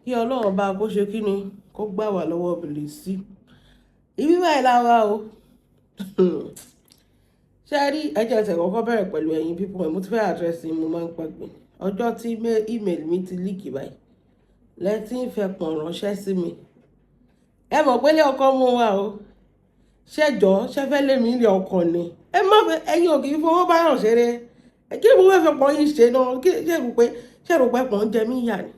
Kí Ọlọ́run bá kó ṣe kí ni kó gbà wá lọ́wọ́ bìlìsì. Ibi báyìí la wà o. Ṣé ẹ rí ẹjẹ́ ẹsẹ̀ kọ́kọ́ bẹ̀rẹ̀ pẹ̀lú ẹ̀yin people ẹ̀, mo ti fẹ́ address, mo máa ń gbàgbé. Ọjọ́ tí email mi ti leak báyìí, lẹ́tí ń fẹ́ pọ̀n ránṣẹ́ sí mi. Ẹ mọ̀ pé ilé ọkọ mú wa o. Ṣẹ́jọ́ ṣẹ́ fẹ́ lé mi ilé ọkọ ni? Ẹ má fẹ́, ẹ̀yin ò kì í fowó báyọ̀ ṣeré. Kí ni mo fẹ́ fẹ́ pọ́n yín ṣe náà? Kí ṣé rò pé pọ́n jẹ mí yà ni?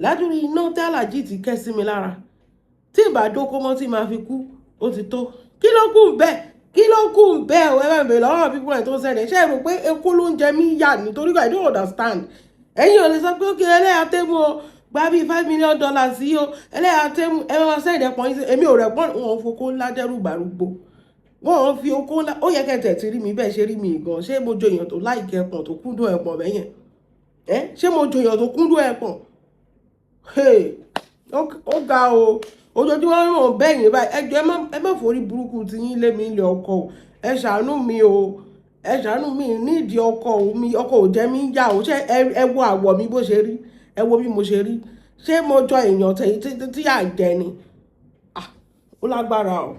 Ládùúrí iná tí Alhaji ti kẹ́ sí mi lára. Tí ìbá dóko mọ́ tí màá fi kú, ó ti tó. Kí ló kù bẹ́ẹ̀? Kí ló kù bẹ́ẹ̀ o? Ẹ bá mi bèrè lọ́wọ́ people ẹ̀ tó ń sẹ́ni. Ṣé ẹ rò pé eku ló ń jẹ mí yà ni? Torí I don't understand. Ẹ̀yin ò lè sọ pé okay, ẹlẹ́yà tẹ́mu o, gba bíi $5 million yìí o, ẹlẹ́yà tẹ́mu, ẹ máa send ẹ̀pọ̀n yín sí. Èmi ò rẹ̀ pọ́n, wọn fokó ńlá dẹ́rù gbàrúgbó. Wọ́n fi okó ńlá, ó yẹ kẹ́ tẹ̀ ti rí mi bẹ́ẹ̀ ṣe rí mi gan. Ṣé mo jọ èèyàn tó like ẹ̀pọ̀n, tó kúndùn ẹ̀pọ̀n bẹ́yẹn? Ẹ́ ṣé mo jọ èèyàn tó kúndùn ẹ̀pọ̀n? Hey, ó ga o. Ojoojúmọ́ ní mò ń bẹ̀yìn báyìí. Ẹ jọ̀ọ́, ẹ má forí burúkú tí yín lé mi ilé ọkọ o. Ẹ ṣàánú mi o. Ẹ ṣàánú mi nídìí ọkọ o mi. Ọkọ ò jẹ́ mi yà o. Ṣé ẹ wo àwọ̀ mi bó ṣe rí? Ẹ wo bí mo ṣe rí? Ṣé mo jọ èèyàn tí à ń jẹ ni? Ah, ó lágbára o.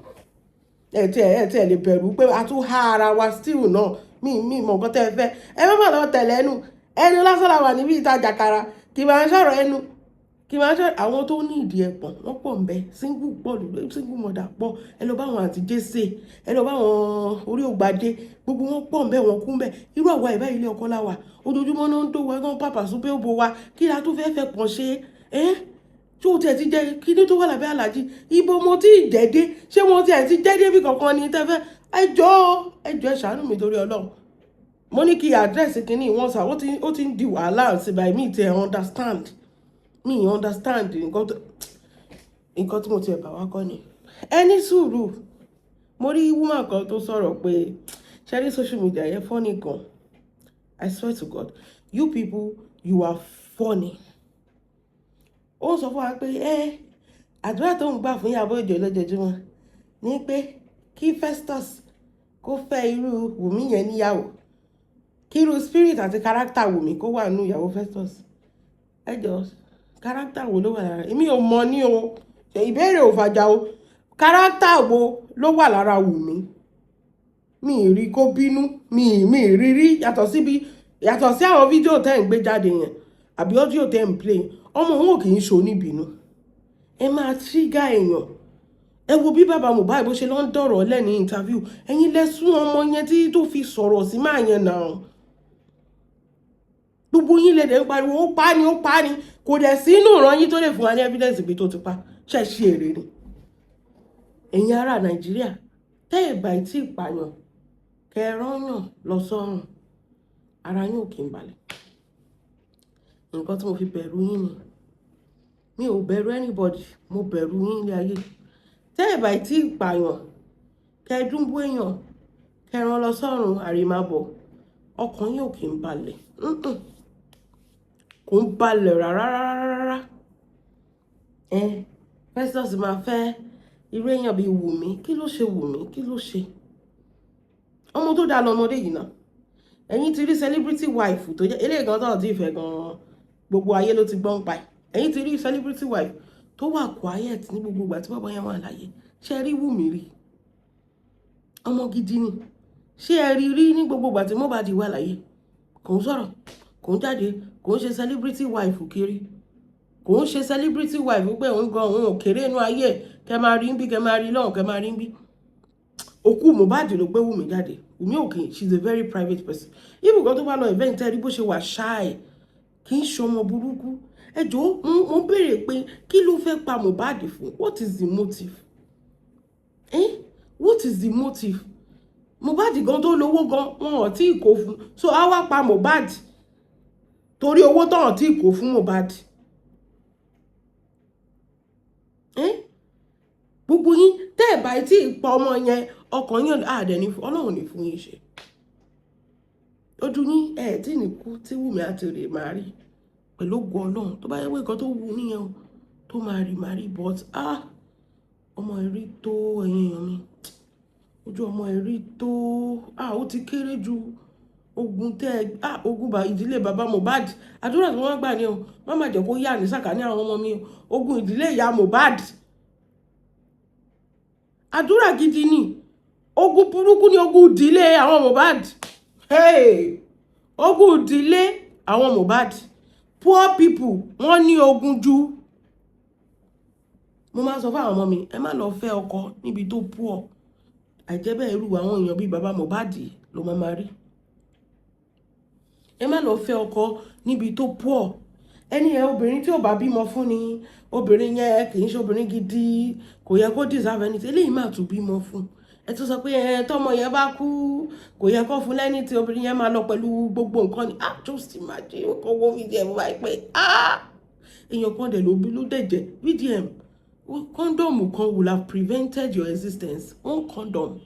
Ẹ tí ẹ lè bẹ̀rù pé a tún há ara wa still náà. Mi mọ̀ nǹkan tẹ́ ẹ fẹ́. Ẹ má má lọ tẹ̀lé ẹnu. Ẹnu lásán la wà níbí ìtajà kara. Kì máa ń sọ̀rọ̀ ẹnu. Kì máa ń sọ̀rọ̀ àwọn tó ní ìdí ẹ̀pọ̀n, wọ́n pọ̀ ń bẹ. Single pọ̀, single mother pọ̀. Ẹ lọ bá àwọn àǹtí Jésè. Ẹ lọ bá àwọn orí ògbàdé. Gbogbo wọn pọ̀ ń bẹ, wọ́n kún bẹ. Irú àwa ìbá ilé ọkọ la wà. Ojoojúmọ́ náà ń tó wa, náà pàpà súnpé ó bo wa. Kí la tún fẹ́ fẹ́ pọ̀n ṣe? Ẹ́ ṣé o tiẹ̀ ti jẹ́ kíní tó wà lábẹ́ Alhaji? Ibo mo ti jẹ́ dé? Ṣé mo tiẹ̀ ti jẹ́ dé bí kankan ni tẹ́ fẹ́? Ẹ jọ̀ọ́, ẹ jọ̀ọ́, ẹ ṣàánú mi torí Ọlọ́run. Mo ní kí address kíní wọ́n sà, ó ti ń di wàhálà sí by me ti understand. Mi understand nǹkan tí mo ti ẹ̀ bá wá kọ́ ni. Ẹ ní sùúrù. Mo rí woman kan tó sọ̀rọ̀ pé ṣé rí social media yẹn funny gan. I swear to God, you people, you are funny. Ó sọ fún wa pé ẹ àdúrà tó ń gbà fún Ìyábọ̀ Òjó lójoojúmọ́ ní pé kí Festus kó fẹ́ irú Wùmí yẹn níyàwó, kí irú spirit àti character Wùmí kó wà nínú ìyàwó Festus. Ẹ jọ, character wo ló wà lára? Èmi ò mọ̀ ní o. Ìbéèrè ò fàjà o. Character wo ló wà lára Wùmí? Mi ì rí kó bínú, mi ì rí rí yàtọ̀ sí àwọn fídíò tẹ́ ń gbé jáde yẹn àbí audio tẹ́ ń play. Ọmọ òun ò kì í ṣe oníbínú. Ẹ máa trigger èèyàn. Ẹ wo bí bàbá Mohbad bó ṣe lọ ń dọ̀rọ̀ lẹ́ni interview. Ẹ̀yin lẹ sún ọmọ yẹn tí tó fi sọ̀rọ̀ sí máa yẹn náà. Gbogbo yín lè dẹ̀ ń pariwo ó pa ni, ó pa ni. Kò dẹ̀ sí inú ìran yín tó lè fún wa ní evidence bí tó ti pa. Ṣe ṣe èrè ni? Ẹ̀yin ará Nàìjíríà, tẹ́ ẹ̀ bá tí ì pààyàn, kẹ́ ẹ rányàn lọ sọ́run, ara yín ò kí ń balẹ̀. Nǹkan tí mo fi bẹ̀rù yín ni. Mi ò bẹ̀rù anybody, mo bẹ̀rù yín ní ayé. Tẹ́ ẹ̀ bá tí ì pààyàn, kẹ́ ẹ dúnbú èèyàn, kẹ́ ẹ rán lọ sọ́run àrèmábọ̀, ọkàn yín ò kí ń balẹ̀. Kò ń balẹ̀ rárá rárá rárá. Ẹ Festus máa fẹ́ irú èèyàn bíi Wùmí. Kí ló ṣe Wùmí? Kí ló ṣe? Ọmọ tó dáa lọmọdé yìí náà. Ẹ̀yin ti rí celebrity wife tó jẹ́ eléyìí gan tó ti fẹ́ gan, gbogbo ayé ló ti gbọ́n pa ẹ̀. Ẹ̀yin ti rí celebrity wife tó wà quiet ní gbogbo ìgbà tí bàbá yẹn wà láyé. Ṣé ẹ rí Wùmí rí? Ọmọ gidi ni. Ṣé ẹ rí rí ní gbogbo ìgbà tí Mohbad wà láyé? Kò ń sọ̀rọ̀, kò ń jáde, kò ń ṣe celebrity wife kiri, kò ń ṣe celebrity wife pé òun gan òun ò kéré inú ayé ẹ̀, kẹ máa rí ń bí, kẹ máa rí lọ́hùn, kẹ máa rí ń bí. Òkú Mohbad ló gbé Wùmí jáde. Wùmí ò kì í, she is a very private person. Even gan tó bá lọ event, ẹ rí bó ṣe wà shy, kì í ṣọmọ burúkú. Ẹ jọ̀ọ́, mo béèrè pé kí ló fẹ́ pa Mohbad fún? What is the motive? Eh? What is the motive? Mohbad gan tó lówó gan, wọn ò tí ì kó fún, so á wá pa Mohbad torí owó tó hàn tí ì kó fún Mohbad. Eh? Gbogbo yín tẹ́ ẹ̀ bá tí ì pa ọmọ yẹn, ọkàn yín àdẹ̀ ní Ọlọ́run ní fún yín ṣe. Ojú yín ẹ̀ tí ní kú tí Wùmí àti rè máa rí pẹ̀lú ògo Ọlọ́run. Tó bá yẹ pé nǹkan tó wù níyẹn o, tó máa rí máa rí, but ah, ọmọ ẹ̀ rí tó. Ẹ̀yin èèyàn mi, ojú ọmọ ẹ̀ rí tó. Ah, ó ti kéré jù. Ogun tẹ ẹ, ah, ogun bá ìdílé bàbá Mohbad, àdúrà tí wọ́n gbà ní o, má má jẹ́ kó yà ní sàkání àwọn ọmọ mi o. Ogun ìdílé ìyá Mohbad, àdúrà gidi ni. Ogun burúkú ni ogun ìdílé àwọn Mohbad. Hey! Ogun ìdílé àwọn Mohbad, poor people, wọ́n ní ogun ju. Mo máa ń sọ fún àwọn ọmọ mi, ẹ má lọ fẹ́ ọkọ níbi tó poor, àìjẹ́ bẹ́ẹ̀, irú àwọn èèyàn bíi bàbá Mohbad ló máa máa rí. Ẹ má lọ fẹ́ ọkọ níbi tó poor. Ẹni ẹ, obìnrin tí ò bá bímọ fún ni, obìnrin yẹn kì í ṣe obìnrin gidi, kò yẹ kó deserve anything. Eléyìí máa tún bímọ fún ẹ, tún sọ pé ẹ tọmọ yẹn bá kú, kò yẹ kó fún lẹ́ni tí obìnrin yẹn máa lọ pẹ̀lú gbogbo nǹkan ni. Ah, just imagine, kó wó VDM báyìí pé, ah, èèyàn kan dẹ̀ ló bí ló dẹ̀ jẹ́ VDM. Condom kan will have prevented your existence, one condom.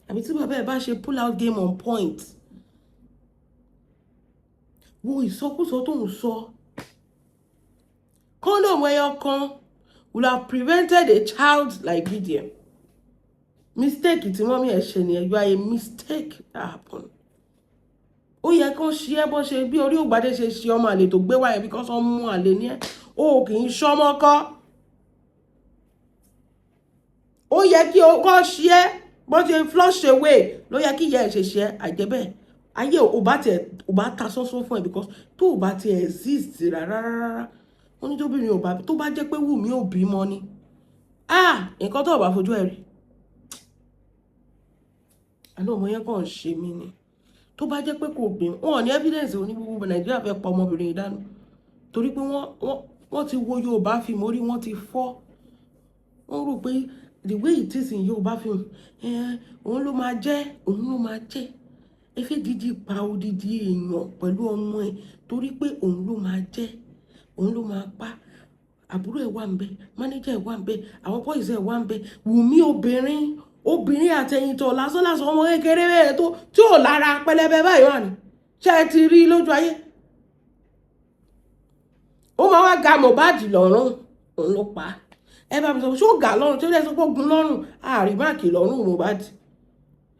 Àbí tí bàbá ẹ bá ṣe pull out game on point, wo ìsọkúsọ tó ń sọ. Condom ẹyọ kan will have prevented a child like VDM. Mistake tí mummy ẹ̀ ṣe nìyẹn. You are a mistake that happened. Ó yẹ kó ṣe é bó ṣe bí orí ògbádé ṣe ṣe ọmọ àlè tó gbé wáyé, because ọmọ àlè ní ẹ, o kì í ṣọmọ kọ́. Ó yẹ kí o kọ́ ṣe é bó ṣe flush away ló yẹ kí ìyá ẹ̀ ṣe ṣe é. Àjẹbẹ́ ayé ò bá tiẹ̀ ò bá ta sọ́sọ́ fún ẹ, because tó o bá tiẹ̀ exist rárá rárá, wọ́n ní tóbìnrin ò bá, tó bá jẹ́ pé Wùmí ò bímọ ni, ah, nǹkan tó o bá fojú ẹ̀ rí, àná ọmọ yẹn kàn ń ṣe mí ni. Tó bá jẹ́ pé kò bí, wọn ò ní evidence oní gbogbo Nàìjíríà fẹ́ pa ọmọbìnrin yìí dànù, torí pé wọ́n ti wo Yorùbá fíìmù, orí wọn ti fọ́. Wọ́n rò pé the way it is in Yorùbá film, òun ló máa jẹ́, òun ló máa jẹ́. Ẹ fẹ́ dídí pa odidi èèyàn pẹ̀lú ọmọ ẹ̀, torí pé òun ló máa jẹ́, òun ló máa pa. Àbúrò ẹ̀ wà ń bẹ, manager ẹ̀ wà ń bẹ, àwọn boys ẹ̀ wà ń bẹ. Wùmí, obìnrin, obìnrin àtẹ̀yìntọ̀ lásán lásán, ọmọ kékeré bẹ́ẹ̀ tó tí ò lára pẹlẹbẹ báyìí wà ní. Ṣé ẹ ti rí lójú ayé? Ó máa wá ga Mohbad lọ́rùn, òun ló pa á. Ẹ bá mi sọ, ṣó ga lọ́rùn tí ó lè sọ pé ó gun lọ́rùn? Ààrí mark lọ́rùn Mohbad.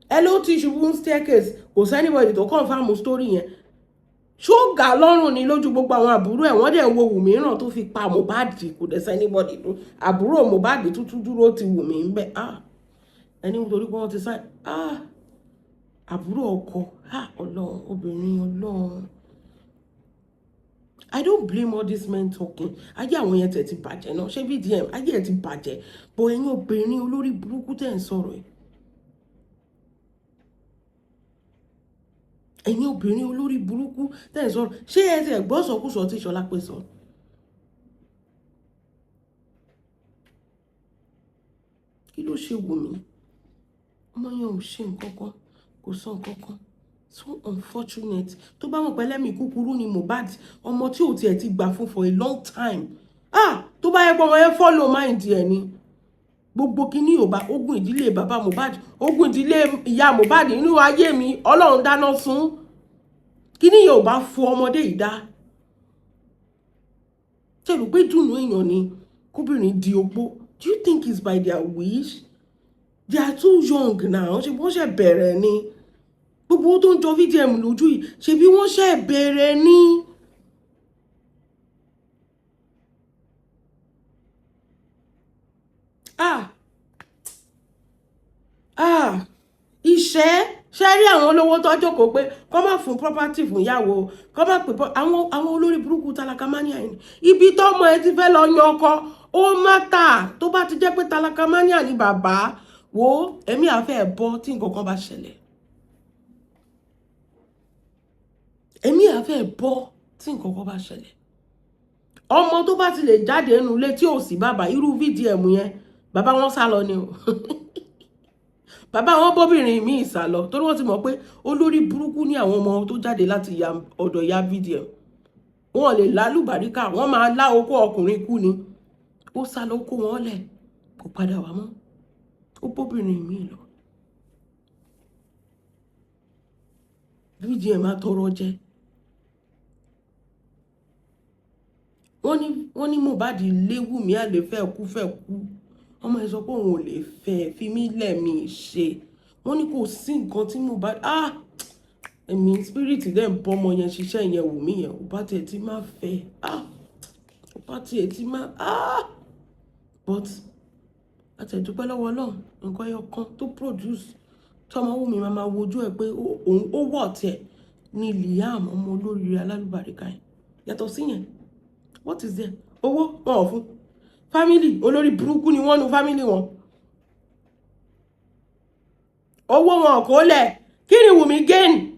Ẹ ló ti ṣubú staircase, kò sí anybody tó confirm story yẹn. Ṣó ga lọ́rùn ni lójú gbogbo àwọn àbúrò ẹ̀? Wọ́n dẹ̀ wo Wùmí ràn tó fi pa Mohbad, kò dẹ̀ sí anybody tó àbúrò Mohbad tuntun dúró ti Wùmí ń bẹ̀. Ah, ẹni nítorí pé wọ́n ti sáì, ah, àbúrò ọkọ, ah, Ọlọ́run, obìnrin, Ọlọ́run. I don't blame all these men talking. Ayé àwọn yẹn tẹ̀ ti bàjẹ́ náà. Ṣé VDM, ayé ẹ̀ ti bàjẹ́ bọ̀? Ẹ̀yin obìnrin olórí burúkú tẹ̀ ń sọ̀rọ̀ ẹ̀, ẹ̀yin obìnrin olórí burúkú tẹ̀ ń sọ̀rọ̀, ṣé ẹ ti ẹ̀ gbọ́ sọkúsọ tí Ṣọlá pé sọ? Kí ló ṣe Wùmí? Ọmọ yẹn ò ṣe nǹkan kan, kò sọ nǹkan kan. So unfortunate. Tó bá mọ̀ pé lẹ́mìí kúkúrú ni Mohbad, ọmọ tí ò tiẹ̀ ti gbà fún for a long time, ah, tó bá yẹ pé ọmọ yẹn follow mind ẹ̀ ni, gbogbo kíní ò bá. Ogun ìdílé bàbá Mohbad, ogun ìdílé ìyá Mohbad nínú ayé mi, Ọlọ́run dáná sun kíní yẹn, ò bá fọ ọmọdé yìí dá. Ṣe rò pé dùnú èèyàn ni kóbìnrin di opó? Do you think it's by their wish? They are too young now. Ṣe bó ṣe bẹ̀rẹ̀ ni? Gbogbo owó tó ń jọ VDM lójú yìí, ṣe bí wọ́n ṣe bẹ̀rẹ̀ ni? Ah ah, ìṣẹ́ ṣe rí àwọn olówó tó jókòó pé kọ́ má fún property fún ìyàwó, kọ́ má pè àwọn olórí burúkú tálákàmánìà yìí. Ibi tọ́mọ ẹ ti fẹ́ lọ yan ọkọ, ó má tà. Tó bá ti jẹ́ pé tálákàmánìà ni bàbá wo, ẹ̀mí àfẹ́ ẹ̀ bọ́ tí nǹkan kan bá ṣẹlẹ̀. Ẹ̀mí àfẹ́ ẹ̀ bọ́ tí nǹkan kan bá ṣẹlẹ̀. Ọmọ tó bá ti lè jáde nínú ilé tí ò sí bàbá, irú VDM yẹn, bàbá wọn sá lọ ni o. Bàbá wọn bóbìnrin míì sá lọ, torí wọ́n ti mọ̀ pé olórí burúkú ní àwọn ọmọ tó jáde láti ọ̀dọ̀ ìyá VDM. Wọn lè lálùbáríkà, wọ́n máa lá okó ọkùnrin kú ni. Ó sá lọ, kó wọn lẹ̀, kò padà wá mọ́, ó bóbìnrin míì lọ. VDM á tọrọ jẹ. Wọ́n ní Mohbad lé Wùmí àlè fẹ́ kú, fẹ́ kú. Ọmọ ẹ sọ pé òun ò lè fẹ́, fi mí lẹ̀, mi ṣe. Wọ́n ní kò sí nǹkan tí Mohbad, ah, Ẹ̀mí spirit dẹ̀ ń bọ́ ọmọ yẹn ṣiṣẹ́ yẹn. Wùmí yẹn, ò bá tiẹ̀ ti máa fẹ́, ah, ò bá tiẹ̀ ti máa, ah, but àtẹ̀dúpẹ́ lọ́wọ́ Ọlọ́run. Nǹkan ẹyọ kan tó produce tí ọmọ Wùmí máa máa wojú ẹ̀ pé òun ó wọ̀ tiẹ̀ ní Liam, ọmọ olóríire alálùbáríkà yẹn. Yàtọ̀ sí yẹn, what is there? Owó wọn ò fún family, olórí burúkú ni wọ́n nu family wọn. Owó wọn kò lẹ̀. Kí ni Wùmí gain?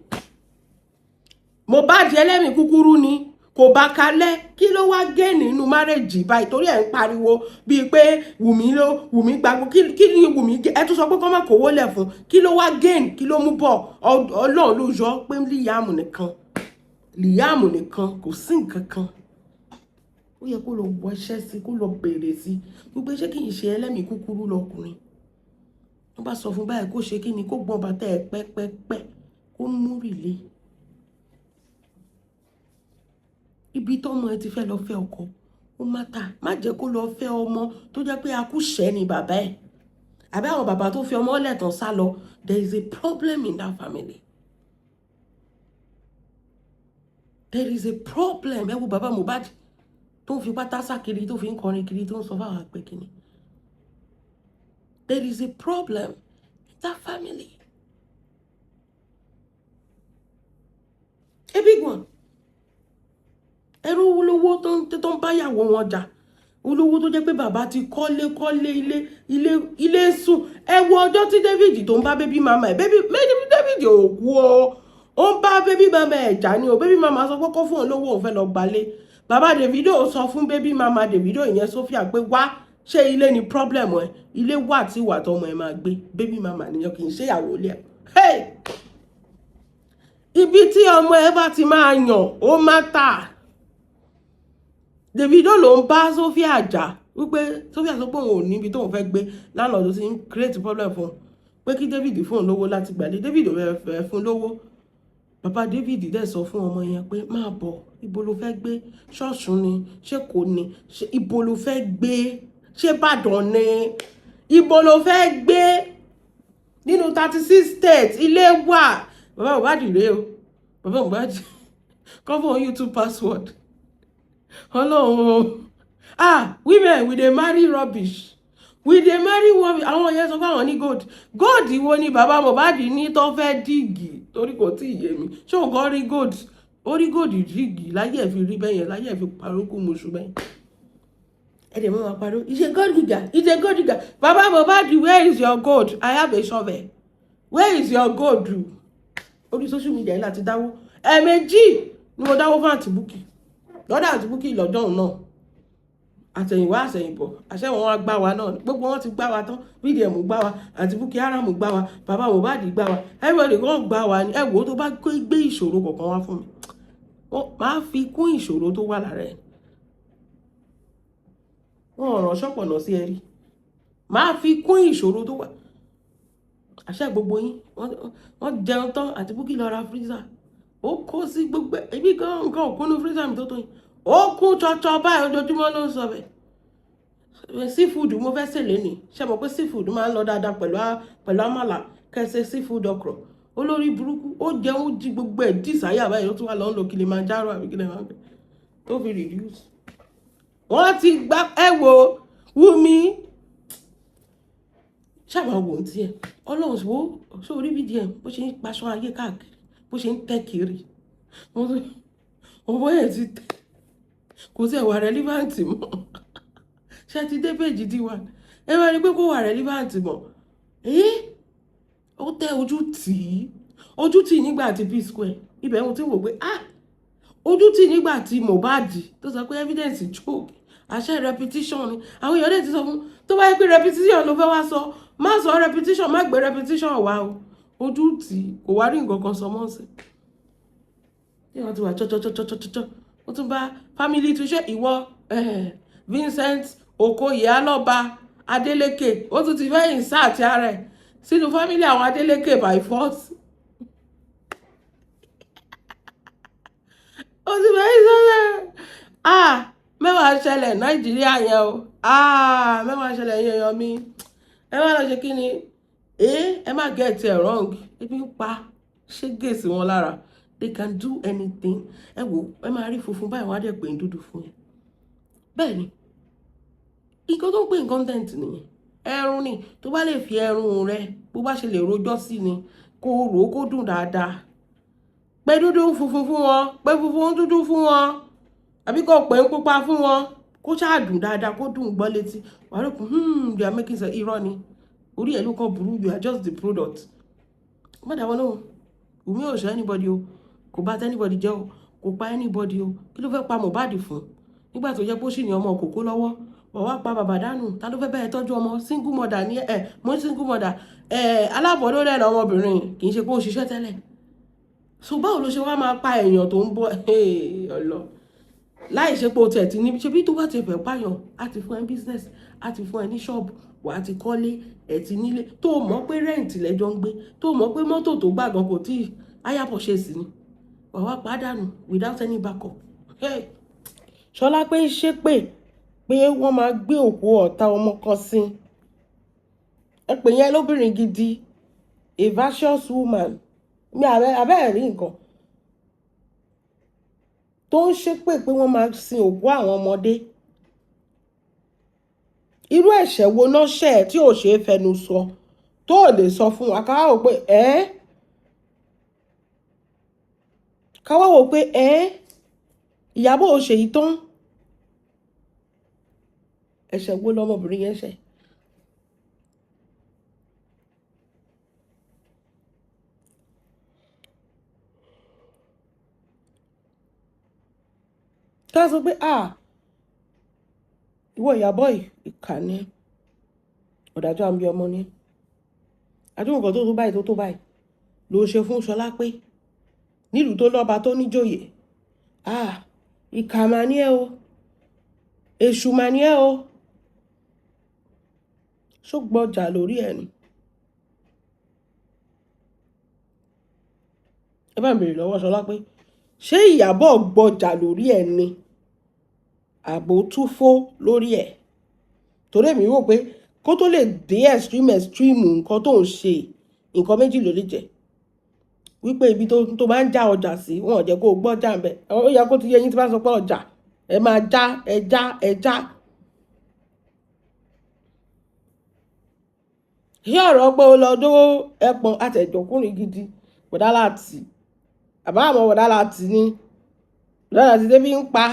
Mohbad ẹlẹ́mìí kúkúrú ni, kò bá kalẹ̀. Kí ló wá gain nínú marriage báyìí? Torí ẹ̀ ń pariwo bíi pé Wùmí ló, Wùmí gbàgbọ́. Kí ni Wùmí? Ẹ tún sọ pé kọ́ má kówó lẹ̀ fún. Kí ló wá gain? Kí ló mú bọ̀? Ọlọ́run ló yọ pé Liam nìkan, Liam nìkan, kò sí nǹkan kan. Ó yẹ kó lọ wọṣẹ́ sí, kó lọ bèrè sí gbogbo iṣẹ́. Kì í ṣe ẹlẹ́mìí kúkúrú lọkùnrin. Wọ́n bá sọ fún báyìí, kó ṣe kí ni? Kó gbọ́n bàtà ẹ̀ pẹ́pẹ́pẹ́, kó mú rìlé ibi tọ́mọ ẹ ti fẹ́ lọ fẹ́ ọkọ. Ó má ta má jẹ́ kó lọ fẹ́ ọmọ tó jẹ́ pé akúṣẹ̀ ni bàbá ẹ̀, àbí àwọn bàbá tó fi ọmọ lẹ̀tàn sá lọ. There is a problem in that family. There is a problem. Ẹ wo bàbá Mohbad tó ń fi pátá sá kiri, tó fi ń kọrin kiri, tó ń sọ fáwọn àpè kìíní. There is a problem in that family, a big one. Ẹrú olówó tó ń báyàwó wọn jà, olówó tó jẹ́ pé bàbá ti kọ́lé kọ́lé, ilé ilé ilé sùn. Ẹ wo ọjọ́ tí David tó ń bá baby mama ẹ̀, baby David ò kú o, ó ń bá baby mama ẹ̀ jà ní o. Baby mama sọ pé kó fún òun lówó, òun fẹ́ lọ gbalé. Bàbá Davido sọ fún baby mama Davido, ìyẹn Sophia, pé wá, ṣé ilé ni problem ẹ? Ilé wà tí wà tọmọ ẹ máa gbé. Baby mama nìyẹn, kì í ṣe ìyàwó ilé ẹ. Hey! Ibi tí ọmọ ẹ bá ti máa yàn, ó má tà. Davido ló ń bá Sophia jà wípé Sophia sọ pé òun ò níbi tóun fẹ́ gbé lánàá, tó ti ń create problem fún un pé kí David fún òun lówó láti gbàdé. David ò fẹ́ fún lówó. Bàbá David dẹ̀ sọ fún ọmọ yẹn pé máa bọ̀, ibo ló fẹ́ gbé? Ṣọ́ọ̀ṣù ni? Ṣé kò ní? Ṣé ibo ló fẹ́ gbé? Ṣé Ìbàdàn ni? Ibo ló fẹ́ gbé nínú 36 states? Ilé wà. Bàbá Mohbad rèé o. Bàbá Mohbad kọ́ fún YouTube password. Ọlọ́run o. Ah, women, we dey marry rubbish, we dey marry rubbish. Àwọn yẹn sọ fún àwọn ní gold. Gold wo ni bàbá Mohbad ní tó fẹ́ dig? Torí kò tí ì yé mi. Ṣé òun kàn rí gold? Ó rí gold dig láyé ẹ̀ fi rí bẹ́yẹn, láyé ẹ̀ fi parókù mọ̀ṣù bẹ́yẹn. Ẹ dẹ̀ mọ́ máa pariwo, "He's a gold digger, he's a gold digger." Bàbá Mohbad, where is your gold? I have a shovel. Where is your gold? Orí social media yìí láti dáwó. Ẹ̀ẹ̀mejì ni mo dáwó fún Aunty Bukky, lọ́dọ̀ Aunty Bukky lọ́jọ́ òun náà. Àtẹ̀yìnwá àtẹ̀yìnbọ̀, àṣẹ wọn wá gbá wa náà. Gbogbo wọn ti gbá wa tán. VDM gbá wa, Aunty Bukky Aram gbá wa, bàbá Mohbad gbá wa, everybody kan gbá wa ni. Ẹ wò ó, tó bá gbé ìṣòro kọ̀ọ̀kan wá fún mi, máa fi kún ìṣòro tó wà lára ẹ̀. Wọn ò ràn ṣọ́pọ̀nà sí ẹ rí, máa fi kún ìṣòro tó wà. Àṣẹ gbogbo yín, wọ́n jẹun tán, Aunty Bukky lọ ra freezer, ó kó sí gbogbo ibi gan. Nǹkan òkúnnú freezer mi tó tó yín, ó kún tsọtsọ báyìí. Ojoojúmọ́ ló ń sọ bẹ́ẹ̀. Seafood mo fẹ́ sè lénìí. Ṣe mọ̀ pé seafood máa ń lọ dáadáa pẹ̀lú àmàlà? Kẹsẹ̀ seafood okra. Olórí burúkú, ó jẹun jí gbogbo ẹ̀ dì sáyà báyìí, ó tún wà lọ́n lo Kilimanjaro àbí kí lè máa ń bẹ̀ tó fi reduce. Wọ́n ti gbá ẹ wo Wúmi ṣáà wò ó tiẹ̀. Ọlọ́run wo ṣé orí VDM bó ṣe ń paṣọ ayé káàkiri, bó ṣe ń tẹ́ kiri, owó ẹ̀ ti tẹ́, kò sí ẹ̀wà relevant mọ́. Ṣé ti dé péjì tiwa? Ẹ máa rí i pé kò wà relevant mọ́. Ẹ́ ó tẹ ojú tì í, ojú tì í nígbà tí P Square ibẹ̀ mo ti wò pé, ah, ojú tì í nígbà tí Mohbad tó sọ pé evidence choke, àṣẹ repetition ni. Àwọn èèyàn dẹ̀ ti sọ fún tó bá yẹ pé repetition ló fẹ́ wá sọ, má sọ repetition, má gbé repetition wá o. Ojú tì í, kò wá rí nǹkan kan sọ mọ́ sí i. Wọ́n ti wà tsọ́tsọ́tsọ́tsọ́tsọ́. Ó tún bá family tún ṣe ìwọ Vincent Okoye Alọ́ba Adeleke, ó tún ti fẹ́ insert ara ẹ̀ sínú family àwọn Adeleke by force. Ó ti fẹ́ insert. Ah, mẹ́wàá ṣẹlẹ̀ Nàìjíríà yẹn o. Ah, mẹ́wàá ṣẹlẹ̀ yẹn yan mi. Ẹ má lọ ṣe kí ni? Ẹ má get it wrong. Ebi ń pa. Ṣé gèsè wọn lára? They can do anything. Ẹ wò, ẹ máa rí funfun báyìí, wọ́n á dẹ̀ pè ní dúdú fún yín. Bẹ́ẹ̀ ni, nǹkan tó ń pè ní content nìyẹn. Ẹrun ni tó bá lè fi ẹrun rẹ, bó bá ṣe lè rojọ́ sí ni kó rò ó, kó dùn dáadáa. Pé dúdú funfun fún wọn, pé funfun dúdú fún wọn, àbí kò pé ń pupa fún wọn, kó ṣáà dùn dáadáa, kó dùn gbọ́ létí. Wàá rò pé they are making sense. Irọ́ ni, orí ẹ̀ ló kàn burú. You are just the product. Má dàwọn náà. Wùmí ò ṣe anybody o, kò bá anybody jẹ́ o, kò pa anybody o. Kí ló fẹ́ pa Mohbad fún nígbà tó jẹ́ pé ó sì ní ọmọ òkòkò lọ́wọ́? Wọ́n wá pa bàbá dànù. Ta ló fẹ́ bẹ́ẹ̀ tọ́jú ọmọ? Single mother ní ẹ̀ mo single mother ẹ̀ alábọ̀dọ́ rẹ̀ lọ́mọbìnrin, kì í ṣe pé ó ń ṣiṣẹ́ tẹ́lẹ̀. So báwo ló ṣe wá máa pa èèyàn tó ń bọ̀ ọlọ láì ṣe pé o tẹ̀ ti ní? Ṣe bí tó bá ti fẹ́ pààyàn, á ti fún ẹ business, á ti fún ẹ ní ṣọ́ọ̀bù, wà á ti kọ́lé ẹ̀ ti nílé, tó mọ̀ pé rent lẹ́jọ́ ń gbé, tó mọ̀ pé mọ́tò tó gbà gan kò tí hire purchase ni, wà wá pàdánù without any backup. Hey. Ṣọlá pé ń ṣépè pé wọ́n máa gbé òkú ọ̀tá ọmọ kan sí. Ẹ pè yẹn lóbìnrin gidi, a virtuous woman mi? Abẹ́ rí nǹkan tó ń ṣépè pé wọ́n máa sin òkú àwọn ọmọdé. Irú ẹ̀ṣẹ̀ wo náà ṣẹ̀ tí ò ṣeé fẹnu sọ, tó ò lè sọ fún wa, ká wò pé ẹ́, ká wá wò pé ẹ́, Ìyábọ̀ ò ṣèyí tán? Ẹ̀ṣẹ̀ wo lọmọbìnrin yẹn ṣẹ̀? Ká sọ pé, ah, ìwọ Ìyábọ̀ yìí, ìkà ni, ọ̀dájú àmì ọmọ ni. Àdúgbò nǹkan tó tó báyìí, tó tó báyìí ló ṣe fún Ṣọlá pé nílùú tó lọ́ba, tó níjòyè. Ah, ìkà mà ní ẹ o, èṣù mà ní ẹ o. Ṣó gbọ́jà lórí ẹ ni? Ẹ bá ń béèrè lọ́wọ́ Ṣọlá pé ṣé Ìyábọ̀ gbọ́jà lórí ẹ ni, àbò túfó lórí ẹ̀? Torí èmi rò pé kó tó lè dé extreme extreme nǹkan tó ń ṣe, nǹkan méjì ló lè jẹ́. Wípé ibi tó máa ń já ọjà sí, wọn ò jẹ́ kó gbọ́jà ń bẹ̀. Ó yẹ kó ti yé yín tí bá sọ pé ọjà ẹ máa já, ẹ já, ẹ já. Ṣé ọ̀rọ̀ pé ó lọ dówó ẹpọ̀n àtẹ̀jọ́kùnrin gidi bọ̀dá láti àbá àmọ́ bọ̀dá láti ní bọ̀dá láti débi ń pa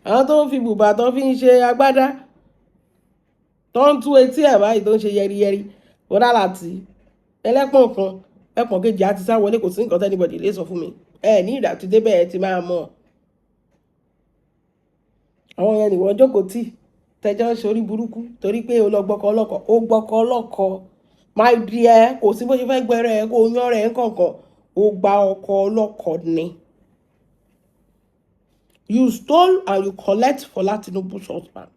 àwọn tó ń fi bùbá tó fi ń ṣe agbádá, tó ń tú etí ẹ̀ báyìí, tó ń ṣe yẹriyẹri, bọ̀dá láti ẹlẹ́pọ̀n kan, ẹpọ̀n kejì á ti sá wọlé. Kò sí nǹkan tẹ́nibọ̀dì lè sọ fún mi. Ẹ ní ìdá tí débẹ̀ ẹ ti máa mọ̀. Àwọn yẹn nìwọ jókòó tì, tẹjọ́ ń ṣorí burúkú torí pé o lọ gbọ́kọ ọlọ́kọ. Ó gbọ́kọ ọlọ́kọ, my dear, kò sí bó ṣe fẹ́ gbẹrẹ kó yán rẹ̀ nǹkankan. Ó gba ọkọ ọlọ́kọ ni. You stole and you collect Fola Tinubu's husband.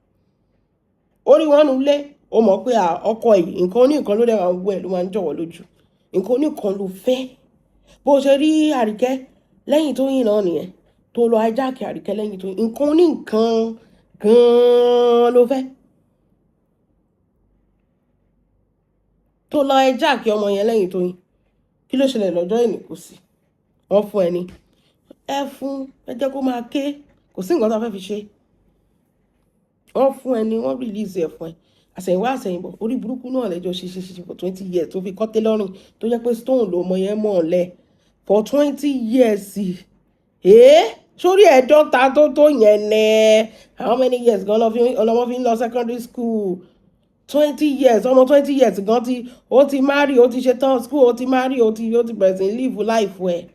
Orí wọn nulẹ̀, ó mọ̀ pé ọkọ yìí, nǹkan oníkan ló dẹ̀ máa ń wẹ̀, ló máa ń jọ̀wọ́ lójú. Nǹkan oníkan ló fẹ́. Bó ṣe rí Àríkẹ́ lẹ́yìn tó yìn náà nìyẹn, tó lọ hijack Àríkẹ́ lẹ́yìn tó yìn. Nǹkan oníkan gan-an ló fẹ́, tó lọ hijack ọmọ yẹn lẹ́yìn tó yìn. Kí ló ṣẹlẹ̀ lọ́jọ́ ìní? Kò sí, wọ́n fún ẹni ẹ fún ẹ, jẹ́ kó máa ké. Kò sí nǹkan tó fẹ́ fi ṣe. Wọ́n fún ẹni, wọ́n release ẹ̀ fún ẹ. Àsẹ̀yìnwá àsẹ̀yìnbọ̀, orí burúkú náà lẹ́jọ́ ṣe ṣe ṣe for 20 years, tó fi kọ́ tailoring, tó jẹ́ pé stone ló mọ yẹn mọ̀ ọ́lẹ̀ for 20 years. Ee, sórí ẹ̀ẹ́dọ́ta tó yẹn nẹ́. How many years gan ọlọ́mọ fi ń lọ secondary school? 20 years. Ọmọ 20 years gan ti ó ti marry, ó ti ṣe tán school, ó ti marry, ó ti bẹ̀rẹ̀ sí live life ẹ̀.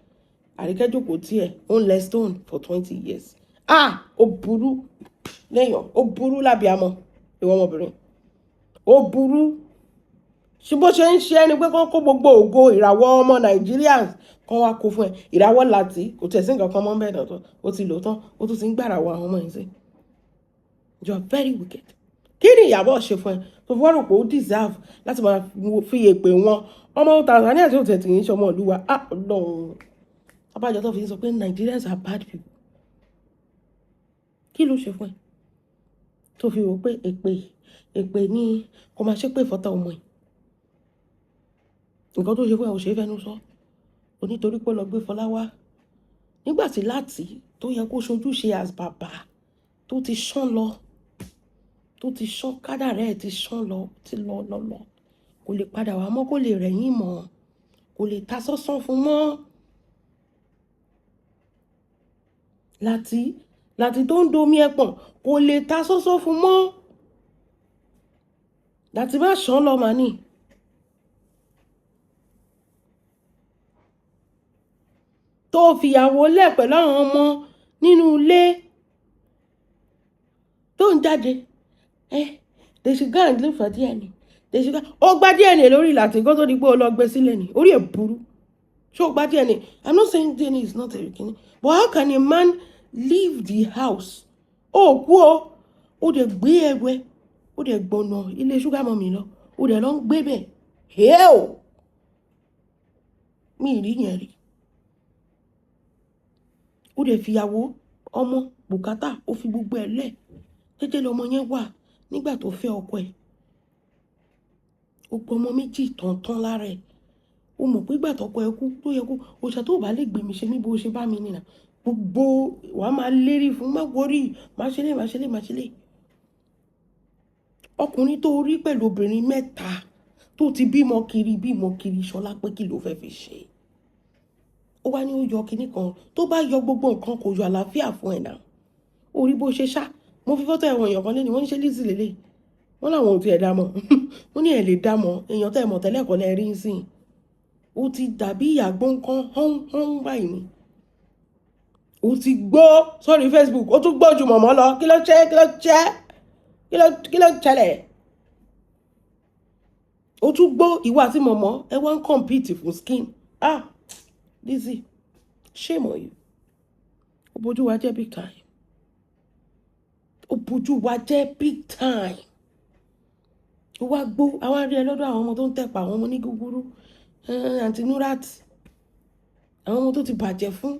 Àríkẹ́ jókòó tiẹ̀, ó ń lẹ stone for 20 years. Ah, ó burú lẹ́yìn, ó burú lábíàmọ́. Ìwọ ọmọbìnrin, ó burú. Ṣé bó ṣe ń ṣe ẹni pé kán kó gbogbo ògo ìràwọ̀ ọmọ Nàìjíríà kán wá kó fún ẹ? Ìràwọ̀ láti kò tẹ̀ sí nǹkan kan mọ́ bẹ́ẹ̀ náà, ó ti lò tán, ó tún ti ń gbàràwọ̀ àwọn ọmọ yẹn sí. You are very wicked. Kí ni Ìyábọ̀ ṣe fún ẹ tó fi wá rò pé ó deserve láti máa fi èpè wọn ọmọ Tanzania tí ó tẹ̀ tì í ṣe ọmọ ìlú wa? Ah, Ọlọ́run! Abájọ tó fi ń sọ pé Nigerians are bad people. Kí ló ṣe fún ẹ tó fi rò pé èpè, èpè ní kò máa ṣépè fọ́tà ọmọ ẹ̀? Nǹkan tó ṣe fún ẹ ò ṣe é fẹ́nu sọ. Onítorí pé ó lọ gbé Fọlá wá nígbà tí láti tó yẹ kó ṣojúṣe as bàbá, tó ti ṣán lọ, tó ti ṣán kádàrá ẹ̀, ti ṣán lọ, ti lọ lọ lọ, kò lè padà wá mọ́, kò lè rẹ̀yìn mọ́, kò lè ta sọ́sán fún mọ́. Láti tó ń domi ẹpọ̀n, kò lè ta sọ́sán fún mọ́. Láti má ṣán lọ màá nì. Tó fìyàwó lẹ̀ pẹ̀lú àwọn ọmọ nínú ilé tó ń jáde. They should go and look for DNA. They should go. Ó gbá DNA lórí Láti kó tó di pé ó lọ gbé sílẹ̀ ni. Orí ẹ̀ burú. Ṣé ó gbá DNA? I'm not saying DNA is not a kini. But how can a man leave the house? Ó kú o. Ó dẹ̀ gbé ẹrù ẹ. Ó dẹ̀ gbọ̀nà ilé sugar mummy lọ. Ó dẹ̀ lọ ń gbé bẹ̀. Hell! Mi ì rí yẹn rí. Ó dẹ̀ fìyàwó, ọmọ, bùkátà, ó fi gbogbo ẹ̀ lẹ̀. Jẹ́jẹ́ lọmọ yẹn wà nígbà tó fẹ́ ọkọ ẹ̀. Ó gbọ́ ọmọ méjì tọ̀ntọ̀n lára ẹ̀. Ó mọ̀ pé ìgbà tọkọ ẹ kú tó yẹ kó, òòṣà tó bá lè gbé mi ṣe mí bó ṣe bá mi nìyà. Gbogbo wàá máa lérí fún, má worry, má ṣe lé, má ṣe lé, má ṣe lé. Ọkùnrin tó rí pẹ̀lú obìnrin mẹ́ta tó ti bímọ kiri, bímọ kiri, Ṣọlá, pé kí ló fẹ́ fi ṣe? Ó wá ní ó yọ kinní kan, tó bá yọ gbogbo nǹkan, kò yọ àlàáfíà fún ẹ̀ náà. Ó rí bó ṣe ṣá. Mo fi fọ́tò ẹ̀wọ̀n èèyàn kan lé ní, wọ́n ní ṣe Lizzy lélẹ̀. Wọ́n láwọn ò tiẹ̀ dá mọ̀. Wọ́n ní ẹ̀ lè dá mọ̀. Èèyàn tẹ́ ẹ mọ̀ tẹ́lẹ̀ kọ́ lẹ rí ń sìn. Ó ti dàbí ìyàgbọ́ nǹkan hán hán báyìí ni. Ó ti gbó sórí Facebook, ó tún gbó ju mọ̀mọ́ lọ. Kí ló ṣe? Kí ló ṣe? Kí ló ṣẹlẹ̀? Ó tún gbó, ìwọ àti mọ̀mọ́ ẹ wá ń compete fún skin. Ah, Lizzy, shame on you. Ó bójú wa jẹ́ big time. Ó bójú wa jẹ́ big time. Ó wá gbó, àwa rí ẹ lọ́dọ̀ àwọn ọmọ tó ń tẹ̀pà, àwọn ọmọ ní gúgúrú, àǹtí Nurat, àwọn ọmọ tó ti bàjẹ́ fún,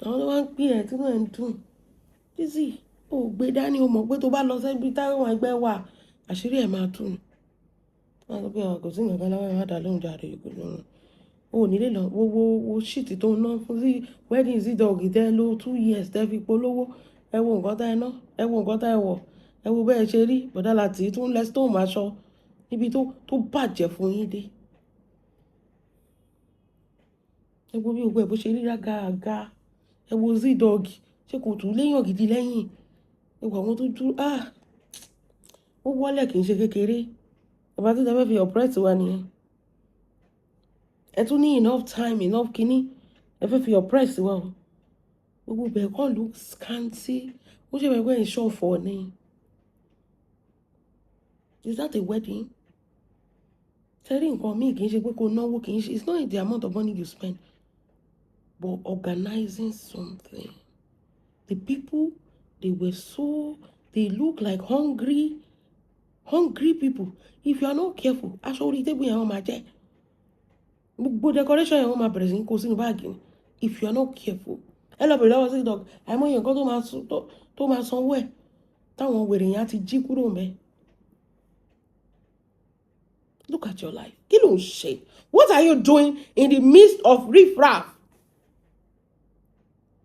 àwọn tó wá ń pín ẹ̀ tí wọ́n ń dùn. Lizzy, ó gbé dání, ó mọ̀ pé tó bá lọ síbi táwọn ẹgbẹ́ wà, àṣírí ẹ̀ máa tú ni. Wọ́n á sọ pé kò sí nǹkan kan lọ́wọ́ ẹ̀, má dà lóhùn jáde, kò lóhùn. O ò ní lè lọ wo wo wo shit tó ń ná fún sí wedding Z-Dog tẹ́ ló 2 years tẹ́ fi polówó. Ẹ wo nǹkan tá ẹ ná, ẹ wo nǹkan tá ẹ wọ̀, ẹ wo bẹ́ẹ̀ ṣe rí. Bọ̀dá Láti tún lẹ stone aṣọ níbi tó bàjẹ́ fún yín dé. Ẹ wo bí gbogbo ẹ̀ bó ṣe rí rágàgà. Ẹ wo Z-Dog, ṣé kò tún léèyàn gidi lẹ́yìn? Ẹ wo àwọn tó dúró, ah! Ó wọ́lẹ̀ kì í ṣe kékeré. Bàbá tí ẹ fẹ́ fi oppress wa nìyẹn. Ẹ tún ní enough time, enough kíní. Ẹ fẹ́ fi oppress wa o. Gbogbo ibẹ̀ kọ́ look scanty. Ó ṣe bẹ́ẹ̀ pé ẹ̀ ń ṣọ̀fọ̀ ni. Is that a wedding? Ṣé rí nǹkan míì kì í ṣe pé kó náwó kì í ṣe. It's not the amount of money you spend, but organizing something. The people, they were so, they look like hungry, hungry people. If you are not careful, aṣọ orí table yẹn wọ́n máa jẹ́. Gbogbo decoration yẹn wọ́n máa bẹ̀rẹ̀ sí ní kó sínú báàgì ni. If you are not careful. Ẹ lọ bẹ̀rẹ̀ lọ́wọ́ Z-Dog. Àìmọye nǹkan tó máa sanwó ẹ̀ táwọn wèrè yẹn á ti jí kúrò ńbẹ̀. Look at your life. Kí ló ń ṣe? What are you doing in the midst of riffraff?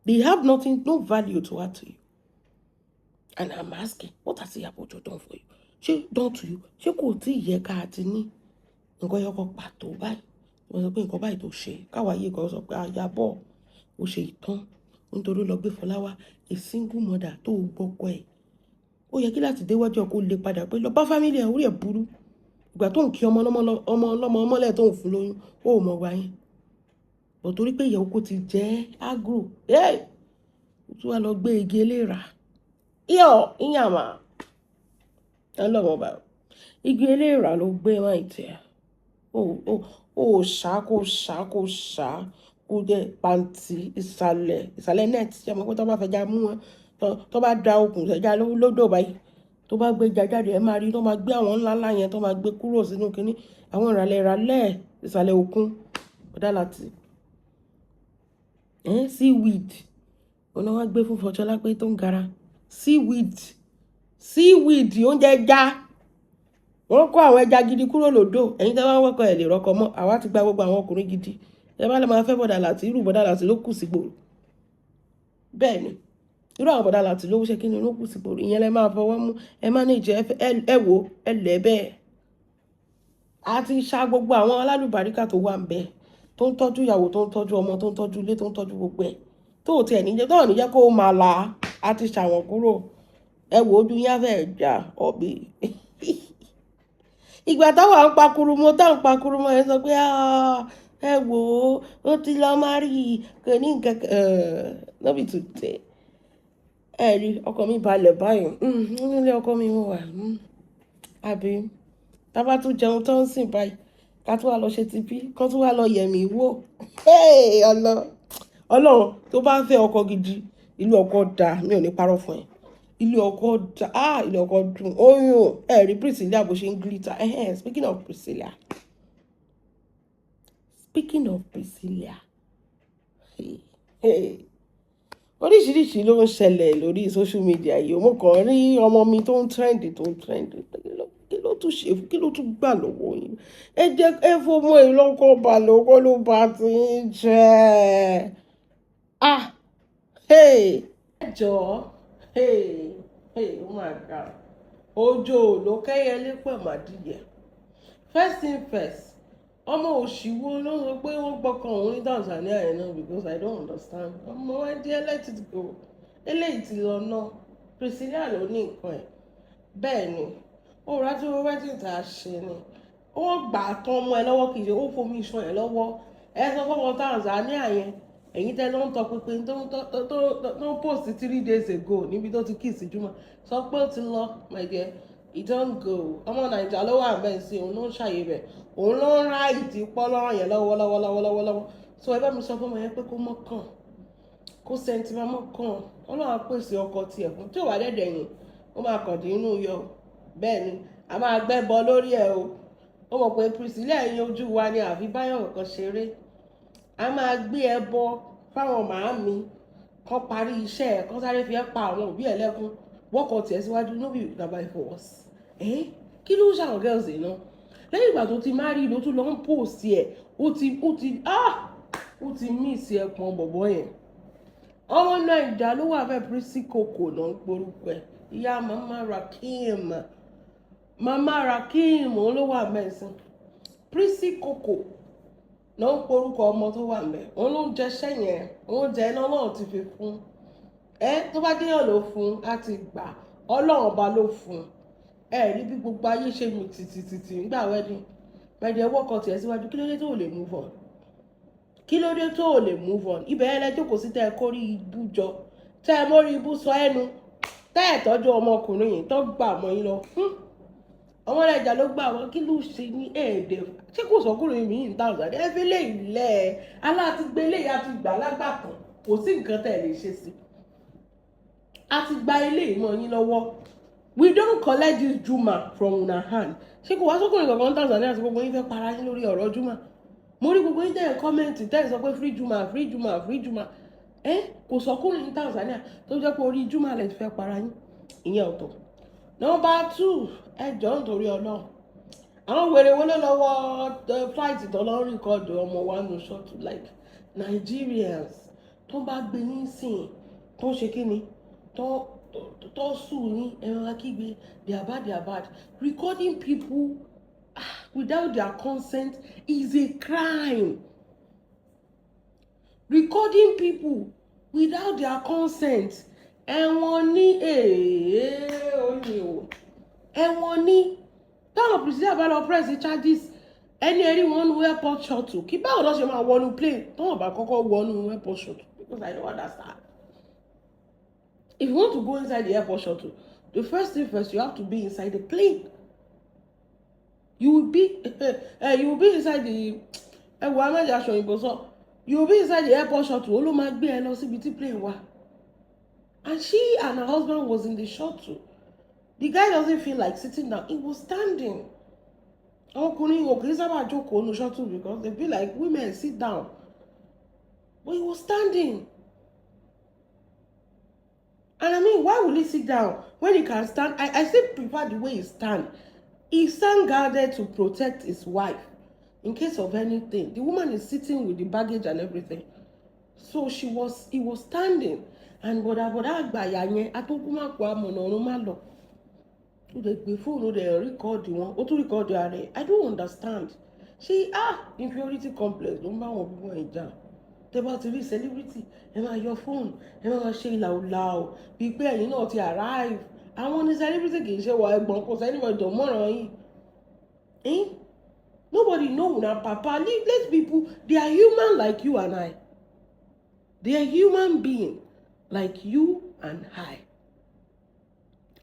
They have nothing, no value to add to you. And I'm asking, what has Iyabo Ojo done for you? Ṣé done to you? Ṣé kò tí ì yẹ ká ti ní nǹkan yọkọ pàtó báyìí? Wọ́n sọ pé nǹkan báyìí tó ṣe, káwa yìí kan sọ pé àyàbọ̀ ó ṣe ìtàn nítorí ó lọ gbé Fọlá wá, a single mother tó gbọ́kọ ẹ̀. Ó yẹ kí láti déwájú ẹ kó lè padà pé lọ bá family ẹ̀, orí ẹ̀ burú. Ìgbà tó ń kí ọmọ ọlọ́mọ ọmọ ọlọ́mọ mọ́lẹ̀ tó ń fún lóyún, ó mọ̀ gbà yẹn. But torí pé ìyàwó kò ti jẹ́ agro, hey! Ó tún wá lọ gbé igi eléra. Iyọ̀, ìyàmà. Ọlọ́run ọba. Igi eléra ló gbé máa tẹ̀. Ó ṣá kó ṣá kó ṣá kó jẹ́ pàǹtí ìsàlẹ̀ ìsàlẹ̀ net. Ṣé ẹ mọ̀ pé tó bá fẹja mú wọn, tó bá da okùn sẹ́ja lódò báyìí, tó bá gbé ẹja jáde, ẹ máa rí tó máa gbé àwọn ńlá ńlá yẹn tó máa gbé kúrò sínú kiní. Àwọn ìràlẹ̀ ìràlẹ̀ ìsàlẹ̀ òkun. Bọ̀dá Láti. Seaweed. Òun náà wá gbé fún Fọṣọlá pé tó ń gara. Seaweed. Seaweed, oúnjẹ ẹja. Wọ́n kó àwọn ẹja gidi kúrò lódò. Ẹ̀yin tí wọ́n wọ́kọ̀ ẹ̀ lè rọ́kọ mọ́. Àwa ti gba gbogbo àwọn ọkùnrin gidi. Ẹ bá lè máa fẹ́ bọ̀dà láti irú bọ̀dà láti ló kù sí gbòòrò. Bẹ́ẹ̀ ni, irú àwọn bọ̀dà láti ló ṣe kí ni, ló kù sí gbòòrò. Ìyẹn lẹ máa fọwọ́ mú, ẹ má ní ìjẹ́ ẹ wò ẹ lẹ́ bẹ́ẹ̀. A ti ṣa gbogbo àwọn alálùbáríkà tó wà ń bẹ, tó ń tọ́jú ìyàwó, tó ń tọ́jú ọmọ, tó ń tọ́jú ilé, tó ń tọ́jú gbogbo ẹ̀, tó ò tiẹ̀ níjẹ́, tó ò ní jẹ́ kó máa là á. A ti ṣàwọn kúrò. Ẹ wò, ojú yín á fẹ́ jà ọ̀bì. Ìgbà táwa ń pakuru mọ́, táwọn ń pakuru mọ́, ẹ sọ pé, "Ah, ẹ wò ó, ó ti lọ má rí kò ní nǹkan kan." No be today. Ẹ rí ọkọ mi balẹ̀ báyìí. Nílé ọkọ mi mo wà. Àbí tá bá tún jẹun tó ń sìn báyìí, ká tún wá lọ ṣe tipí, kó tún wá lọ yẹ̀mí wò. Hey, Ọlọ́run, tó bá ń fẹ́ ọkọ gidi, ilé ọkọ dá, mi ò ní parọ́ fún ẹ. Ilé ọkọ dá, ah, ilé ọkọ dùn. Oyún, ẹ rí Priscilla bó ṣe ń glitter. Speaking of Priscilla. Speaking of Priscilla. Hey, hey. Oríṣiríṣi ló ń ṣẹlẹ̀ lórí social media yìí. Mo kàn rí ọmọ mi tó ń trend, tó ń trend. Kí ló tún ṣe? Kí ló tún gbà lọ́wọ́ yín? Ẹ jẹ́ ẹ fọmọ ẹ lọ́kọ̀ balẹ̀, ọkọ ló bá ti ń jẹ́. Ah, hey. Ẹ jọ̀ọ́, hey, hey, oh my God. Òjò ló kẹ́yẹlé pẹ̀ mádìyẹ. First thing first, ọmọ òṣìwò ló sọ pé wọ́n gbọ́kàn òun ní Tanzania yẹn náà, because I don't understand. Ọmọ wa díẹ̀, let it go. Eléyìí ti lọ náà. Priscilla ló ní nǹkan ẹ̀. Bẹ́ẹ̀ ni, ó rántí owó wedding tá a ṣe ni. Ó gbà tán ọmọ ẹ lọ́wọ́, kì í ṣe ó fomi iṣan ẹ lọ́wọ́. Ẹ sọ fọmọ Tanzania yẹn, ẹ̀yin tẹ́ ló ń tọpinpin tó ń post 3 days ago níbi tó ti kiss Juma, sọ pé ó ti lọ. My dear, he don go. Ọmọ Naija ló wà bẹ́ẹ̀ sí, òun ló ń ṣàyè bẹ̀, òun ló ń ra ìdí pọ́ lọ́rọ̀ yẹn lọ́wọ́ lọ́wọ́ lọ́wọ́ lọ́wọ́. So ẹ bá mi sọ fún ọmọ yẹn pé kó mọ́ kàn, kó sẹ́ńtì máa mọ́ kàn. Ọlọ́run á pèsè ọkọ tiẹ̀ fún tí ò wá dẹ̀dẹ̀ yìn, ó máa kàn dín inú yọ. Bẹ́ẹ̀ ni, a máa gbẹ́bọ lórí ẹ̀ o. Ó mọ̀ pé Priscilla, ẹ̀yin ojú wa ni àfi báyọ̀ kankan ṣeré. A máa gbé ẹbọ fáwọn màámi kán parí iṣẹ́ ẹ̀, kán sáré fi ẹ́ pa àwọn òbí ẹ̀ lẹ́kún, wọ́kọ̀ tiẹ̀ síwájú. No be na by force. Ẹ́ kí ló ń ṣàwọn girls yìí náà? Lẹ́yìn ìgbà tó ti marry ló tún lọ ń post ẹ̀. Ó ti ah, ó ti miss ẹ̀ pọn bọ̀bọ̀ yẹn. Ọmọ Naija ló wà bẹ́ẹ̀, Prissy Koko náà ń porúkọ ẹ̀. Ìyá Mama Rakim, Mama Rakim, òun ló wà mẹ́sìn. Prissy Koko náà ń porúkọ ọmọ tó wà mẹ́. Òun ló ń jẹṣẹ́ yẹn, òun jẹ iná náà ti fi fún ẹ. Tó bá déyàn ló fún á ti gbà, Ọlọ́run ọba ló fún ẹ. Rí bí gbogbo ayé ṣe mì tìtìtìtì nígbà wedding mẹ́jẹ wọ́kọ̀ tiẹ̀ síwájú. Kí ló dé tó lè move on? Kí ló dé tó lè move on? Ibẹ̀ ẹ lẹ́jọ́ sí, tẹ́ ẹ kórí ibú jọ, tẹ́ ẹ mórí ibú sọ ẹnu, tẹ́ ẹ tọ́jú ọmọkùnrin yìí tó gbà mọ́ yín lọ. Ọmọ Naija ló gbà wọ́n. Kí ló ṣe ní ẹ̀ẹ́dẹ̀? Ṣé kò sọkùnrin mi ní Tanzania? Ẹ fi lè lẹ̀ aláàtí gbé léyà ti gbà lágbàtàn, kò sí nǹkan tẹ́ ẹ lè ṣe sí. A ti gba ilé ìmọ̀ yín lọ́wọ́. We don collect this Juma from una hand. Ṣé kò wá sọkùnrin kankan ní Tanzania àti gbogbo yín fẹ́ para yín lórí ọ̀rọ̀ Juma? Mo rí gbogbo yín tẹ́ ẹ̀ comment, tẹ́ ẹ̀ sọ pé free Juma, free Juma, free Juma. Ẹ kò sọkùnrin ní Tanzania tó jẹ́ pé orí Juma lẹ ti fẹ́ para yín. Ìyẹn ọ̀tọ̀. Number two, ẹ jọ̀ọ́, nítorí Ọlọ́run, àwọn wèrè wo ló lọ́wọ́ flight tó lọ ń record ọmọ wa nù short? Like Nigerians tó bá gbé yín sìn, tó ń ṣe kí ni, tó sùn yín, ẹ̀rọ akígbe, "They are bad, they are bad." Recording people, ah, without their consent is a crime. Recording people without their consent, ẹ̀wọ̀n ní èèyàn ó ní o, ẹ̀wọ̀n ní. Táwọn Priscilla bá lọ press charges, ẹni ẹrí wọn nu airport shuttle, kí báwo lọ ṣe máa wọnú plane táwọn bá kọ́kọ́ wọnú airport shuttle? Because I don't understand. If you want to go inside the airport shuttle, the first thing first, you have to be inside the plane. You will be inside the, ẹ wo amájà aṣọ òyìnbó sọ, you will be inside the airport shuttle. Ó ló máa gbé ẹ lọ síbi tí plane wà. And she and her husband was in the shuttle. The guy doesn't feel like sitting down, he was standing. Àwọn ọkùnrin ò kì í sábà jókòó nu shuttle because they feel like women sit down, but he was standing. And I mean, why will he sit down when he can stand? I still prefer the way he stand. He stand guarded to protect his wife. In case of anything, the woman is sitting with the baggage and everything, so she was he was standing and bọ̀dàbọ̀dà àgbàyà yẹn, atókùnmákò amọ̀nà ọ̀run má lọ, ó lè gbé fóònù rẹ̀ record wọn, ó tún record ara ẹ̀. I don't understand. Ṣé, ah, inferiority complex ló ń bá wọn bí wọn ìjà? Tẹ́ bá ti rí celebrity, ẹ máa yọ fóònù, ẹ máa ṣe ìlàwùlàwù bíi pé ẹ̀yin náà ti arrive. Àwọn ní celebrity kì í ṣe wọ ẹ̀gbọ́n, kò sẹ́ni tó mọ̀ràn yín, eh? Nobody know una papa. Leave, let people, they are human like you and I. They are human being like you and I.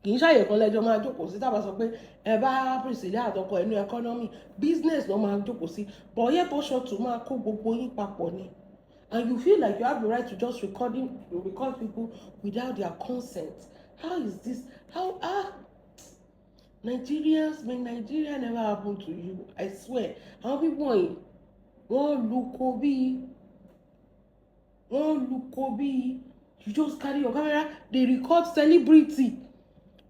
Kì í ṣàyè kan lẹ́jọ́ máa jókòó sí. Tábà sọ pé ẹ bá Priscilla àtọkọ ẹnu economy, business ló máa jókòó sí, but airport shuttle máa kó gbogbo yín papọ̀ ni, and you feel like you have the right to just record people without their consent. How is this? How? Ah, Nigerians, may Nigeria never happen to you, I swear. Àwọn people wọ̀nyí, wọ́n lu ko bí, wọ́n lu ko bí. You just carry your camera, dey record celebrity,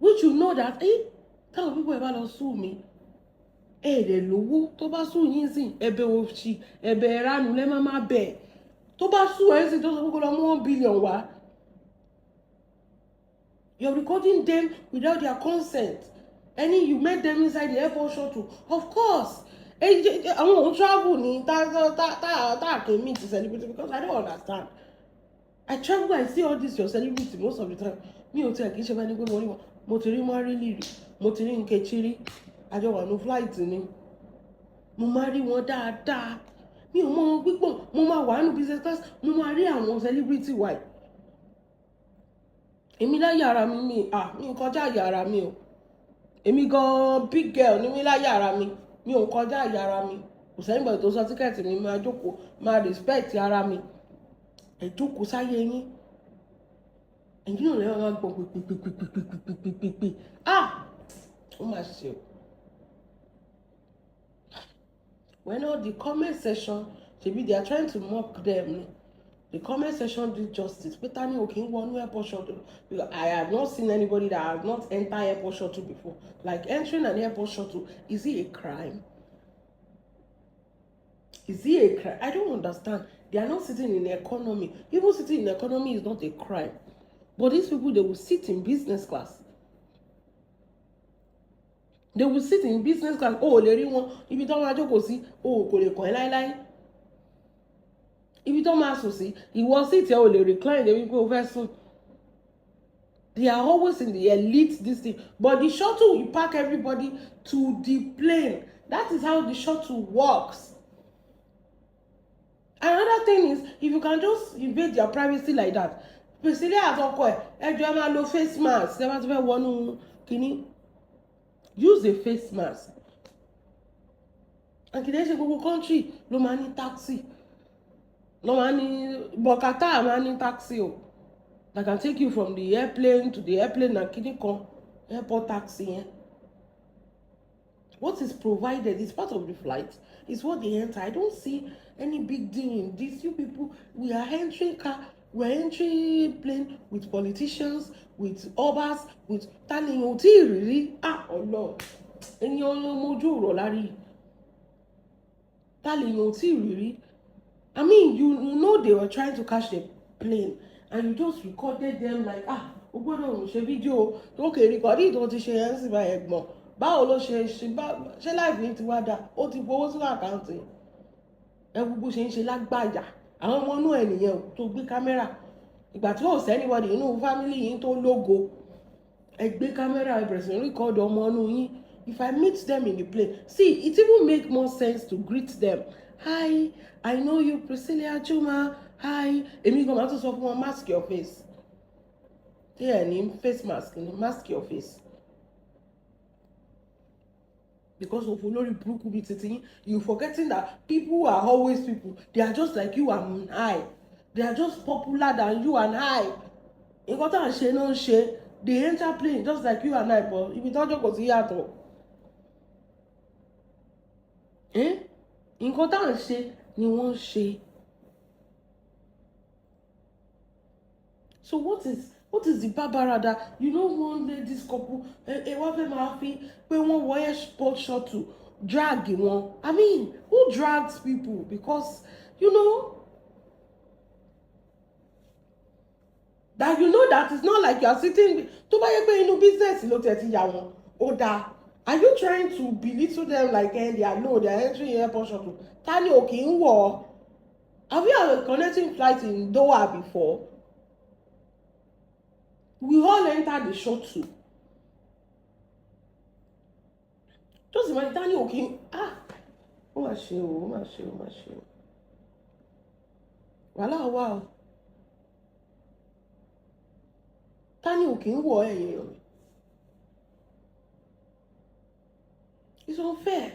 which you know that, eh, táwọn people ẹ bá lọ sue mi, ẹ lè lówó. Tó bá sue yín sìn, ẹ̀bẹ̀ òṣì, ẹ̀bẹ̀ ìranù lẹ má má bẹ̀. Tó bá sue ẹ sìn, tó sọ pé kó lọ mú 1 billion wá. You're recording them without their consent. Any you met them inside the airport shuttle. Of course, àwọn òun travel ní tá tá tá tá kì í meet celebrity, because I don't understand. I travel, I see all this your celebrity most of the time. Mi ò tiẹ̀ kì í ṣe bẹ́ẹ̀ ni pé mo rí wọn. Mo ti rí Marili rí, mo ti rí Nkechi rí, àjọ wà ní flight ni. Mo máa rí wọn dáadáa, mi ò mọ wọn gbígbọ̀n. Mo máa wà nínú business class, mo máa rí àwọn celebrity wa yìí. Èmi láyé ara mi, mi, ah, mi kọjá àyè ara mi o. Èmi gan big girl ni mi láyé ara mi, mi ò kọjá àyè ara mi. Kò sẹ́yìn tó sọ ticket mi, máa jókòó, máa respect ara mi. Ẹ jókòó sáyé yín, ẹ̀yin náà lẹ́wọ̀n máa gbọ̀n pèpèpèpèpèpèpèpè. Ah, ó máa ṣe o. When all the comment section, ṣebí they are trying to mock them ni. The comment section do justice pé ta ni ò kí ń wọnú airport shuttle? Because I have not seen anybody that has not entered airport shuttle before. Like, entering an airport shuttle, is it a crime? Is it a crime? I don't understand. They are not sitting in economy. Even sitting in economy is not a crime, but these people, they will sit in business class. They will sit in business class. O ò lè rí wọn ibi tó máa jókòó sí, o kò lè kàn ẹ́ láéláé. Ibi tó máa sùn sí, ìwọ sì tẹ ò lè recline débi pé o fẹ́ sùn. They are always in the elite this thing, but the shuttle will pack everybody to the plane. That is how the shuttle works. Another thing is, if you can just invade their privacy like that, Priscilla àtọkọ ẹ, ẹ jọ̀ọ́, ẹ máa lo face mask ẹ bá ti fẹ́ wọnú kínní. Use a face mask. And kì í ṣe gbogbo country ló máa ní taxi, ló máa ní, but Qatar máa ní taxi o, that can take you from the airplane to the airplane na kínní kan, airport taxi yẹn. What is provided is part of the flight, is what they enter. I don't see any big deal in this. You people, we are entering car, we are entering plane with politicians, with obas, with tani ò tí ì rí rí. Ah, ọlọ ènìyàn mojú ọ̀rọ̀ lárí tani ò tí ì rí rí. I mean, you know they were trying to catch the plane and you just recorded them like, ah, o gbọ́dọ̀ ṣe fídíò. Okay, record tó ti ṣe yẹn sì bá ẹ̀gbọ́n. Báwo ló ṣe ṣe? Ṣé life yìí ti wá dáa? Ó ti fowó sínú account ẹ. Gbogbo ṣe ń ṣe lágbàyà àwọn ọmọ inú ẹ nìyẹn tó gbé kámẹ́rà. Ìgbà tí ò sí anybody inú family yín tó lógo, ẹ gbé kámẹ́rà, ẹ bẹ̀rẹ̀ sí ní record ọmọ inú yín. If I meet them in the plane, see, it even make more sense to greet them. "Hi, I know you, Priscilla Juma. Hi." Èmi gan máa tún sọ fún wọn, "Mask your face." Tí ẹ ní face mask ni, mask your face, because of olórí burúkú bíi titi yín. You forgetting that people are always people. They are just like you and I. They are just popular than you and I. Nǹkan tá à ń ṣe náà ń ṣe. They enter plane just like you and I, but ibi tó ń jókòó sí yàtọ̀. Nǹkan tá à ń ṣe ni wọ́n ń ṣe. So what is the babarada? You no wan let this couple. Ẹ wá fẹ́ máa fi pé wọ́n wọ airport shuttle. Drag wọn. I mean, who drags people? Because you know that, you know that it's not like you are sitting. Tó bá yẹ pé inú business ló tẹ̀ ti yà wọ́n, ó dáa. Are you trying to belittle them like they are low, they are entering airport shuttle? Ta ni ò kì í wọ̀ ọ́? Have you had a connecting flight in Doha before? We all enter the shuttle. Just imagine, ta ni ò kì í, ah, ó mà ṣe o, ó mà ṣe o, ó mà ṣe o. Wàhálà wà o. Ta ni ò kì í wọ̀ ẹ̀yìn èèyàn mi? It's unfair.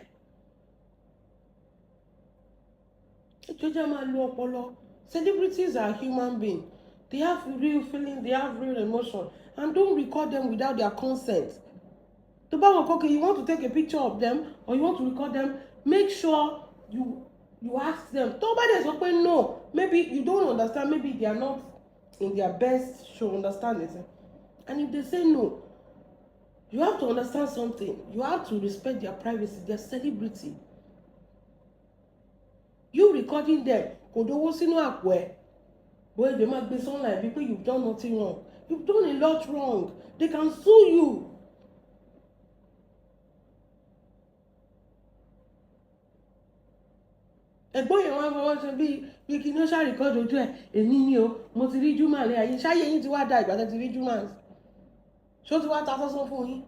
Jọjọ máa lo ọpọlọ. Celebrities are human beings. They have real feeling, they have real emotion, and don't record them without their consent. Tó bá wọn kọ́kẹ́, you want to take a picture of them or you want to record them, make sure you ask them. Tó bá dẹ̀ sọ pé no, maybe you don't understand, maybe they are not in their best to understand it. And if they say no, you have to understand something. You have to respect their privacy, their celebrity. You recording them kò dówó sínú àpò ẹ̀. Bóyá èdè máa gbé sunlight bíi pé you've done nothing wrong. You've done a lot wrong. They can sue you. Ẹ̀gbọ́n yẹn wọ́n fọwọ́ ṣe bíi bí kí ni ó ṣáà record ojú ẹ̀. Èmi ni o, mo ti rí Juma lé ayé. Ṣáyé yín ti wá da ìgbà tẹ́ ti rí Juma? Ṣó ti wá ta sọ́sọ́ fún yín?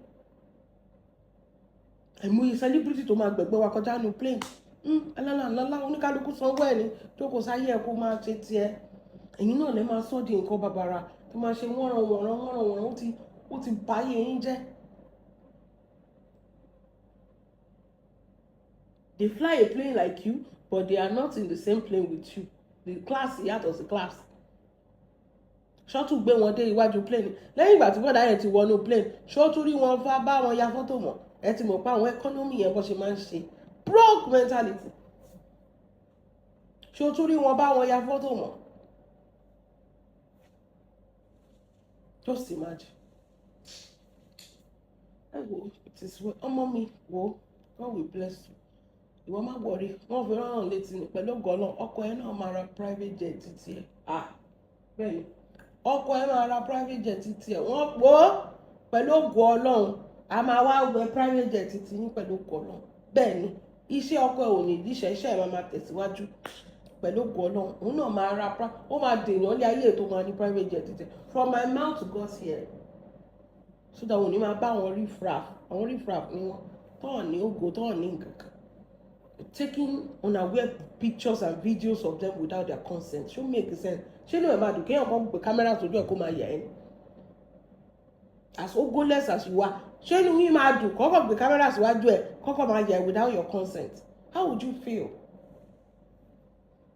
Àìmọye celebrity tó máa gbẹ̀gbẹ́ wa kọjá nu plane. Alálà ńlá, oníkálukú sanwó ẹ̀ ní tó kò sáyé ẹ̀ kó máa ṣe tiẹ̀. Ẹ̀yin náà lè máa sọ́ di nǹkan bàbàrà tó máa ṣe wọ́nran wọ̀nran wọ́nran wọ̀nran. Ó ti báyé yín jẹ́. They fly a plane like you, but they are not in the same plane with you. The class yàtọ̀ sí class. Ṣọ́tù gbé wọn dé iwájú plane lẹ́yìn ìgbà tí bọ́dà yẹn ti wọnú plane, ṣọ́tù rí wọn fá bá wọn ya fọ́tò mọ́. Ẹ ti mọ̀ pé àwọn economy yẹn bọ́ ṣe máa ń ṣe broke mentality. Ṣọ́tù rí wọn bá wọn ya fọ́tò mọ́. Just imagine. Ẹ wo, it is well. Ọmọ mi, wo, God will bless you. Ìwọ má worry, wọ́n fi rán létí ní pẹ̀lú gọ́lọ́. Ọkọ ẹ náà máa ra private jet títí ẹ. Ah, bẹ́ẹ̀ni, ọkọ ẹ máa ra private jet títí ẹ. Wọ́n pò ó pẹ̀lú ògo Ọlọ́run. A máa wá wẹ private jet títí yín pẹ̀lú ògo Ọlọ́run. Bẹ́ẹ̀ni, iṣẹ́ ọkọ ẹ ò ní díṣẹ́, iṣẹ́ ẹ máa máa tẹ̀síwájú pẹ̀lú ògo Ọlọ́run. Òun náà máa ra, ó máa dèèyàn lé ayé tó máa ní private jet títí. From my mouth to God's ear. So that òun ní máa bá àwọn riffraff, àwọn riffraff ni wọ́n, tọ́ọ̀ ní ògo, tọ́ọ̀ ní nǹkan kan. Taking unaware pictures and videos of them without their consent. Ṣó make sense? Ṣé inú ẹ̀ máa dùn kéèyàn kan gbé kámẹ́rà sójú ẹ̀ kó máa yà ẹ́ ni? As ogoless as you are, ṣé inú yín máa dùn kọ́kọ́ gbé kámẹ́rà síwájú ẹ̀ kọ́kọ́ máa yà ẹ́ without your consent? How would you feel?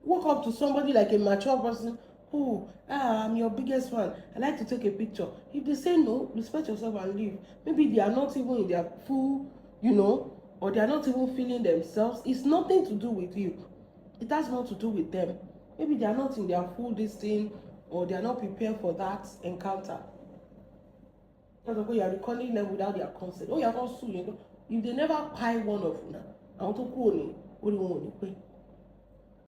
Walk up to somebody like a mature person. Oh, ah, I'm your biggest fan. I like to take a picture. If they say no, respect yourself and leave. Maybe they are not even in their full, or they are not even feeling themselves. It's nothing to do with you. It has more to do with them. Maybe they are not in their full this thing, or they are not prepared for that encounter. That's why you are recording them without their consent. Oh, you are not sue you. If they never buy one of una, àwọn tó kúrò ní orí wọn ò ní pé.